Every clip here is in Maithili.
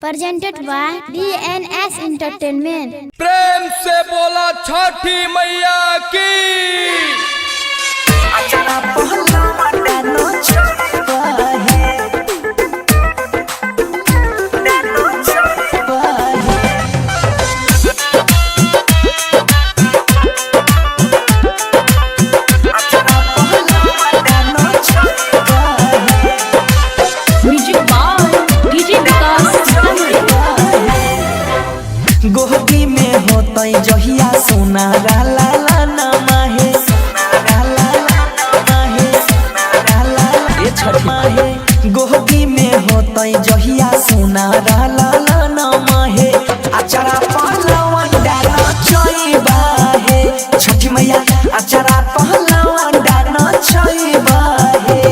Presented by DNS Entertainment. प्रेम से बोला छठी मैया की। Music by DJ Vikas Sitamarhi. गोहकी में होतई जहिया सोना ला ला ला ना माहे, ला ला ला माहे, ला ला ला ए छठी माहे। गोहकी में होतई जहिया सोना ला ला ला ना माहे, अचरा पहलवान डाना चोइबा हे छठी मैया, अचरा पहलवान डाना चोइबा हे।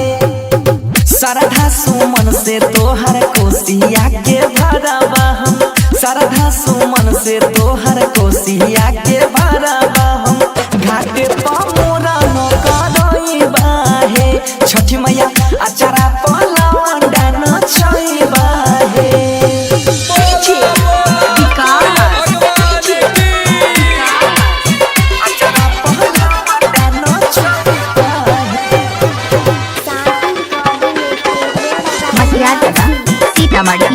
सरधा सुमन से तोहर कोसिया के भरबा हम, सरधा सुमन से तोहर कोसिया के भरबा हम, घाटे पमोरा न करइबा हे छठी मैया, अचरा पलवा डान छइबा हे। विकास भगवान की। अचरा पलवा डान छइबा हे। मटियागढ़ सीतामढ़ी।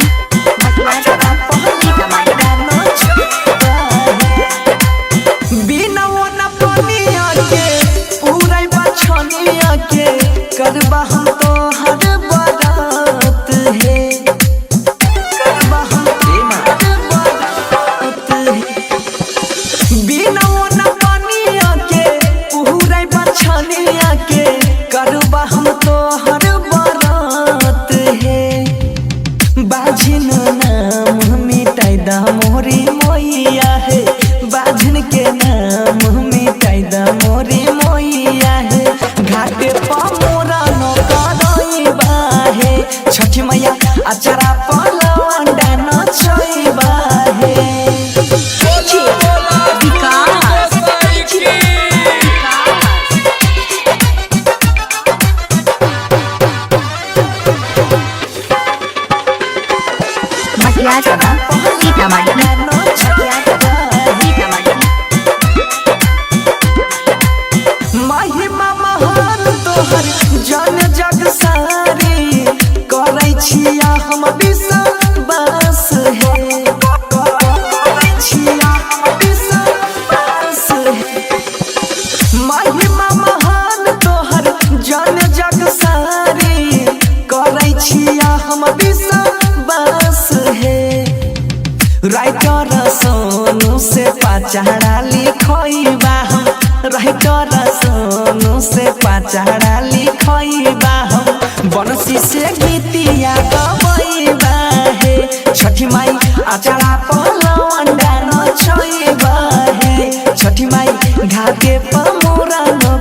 अचरा पलवा डान छइबा हे। बिना वो न पनिया के पूरा बछनिया के करबा हम तो हर बारात हे, करबा हम हर बारात हे। बिना वो न पनिया के पूरा बछनिया के करबा हम तो हर बारात हे। बाझिन नाम मिटाई दा मोरी मोइया हे, बाझिन के नाम मिटाई दा मोरी मोइया हे, घाटे पमोरा न करइबा हे छठी मैया, अचरा पलवा डान छइबा हे। बोला बोला विकास गोसाई की। मटियागढ़ सीतामढ़ी। डान छइबा हे। सीतामढ़ी। महिमा महान तोहर जन जग सारी, करै छिया हम विश्वास हे, करै छिया हम विश्वास हे। महिमा महान तोहर जन जग सारी, करै छिया हम विश्वास हे। राइटर सोनू से पाचाड़ा लिखइबा हम, राइटर सोनू से पाचाड़ा लिखइबा हम, बनसी से गीतिया गबइबा हे छठी माई, अचरा पहलवान डान छइबा हे छठी माई, घाटे पमोरा न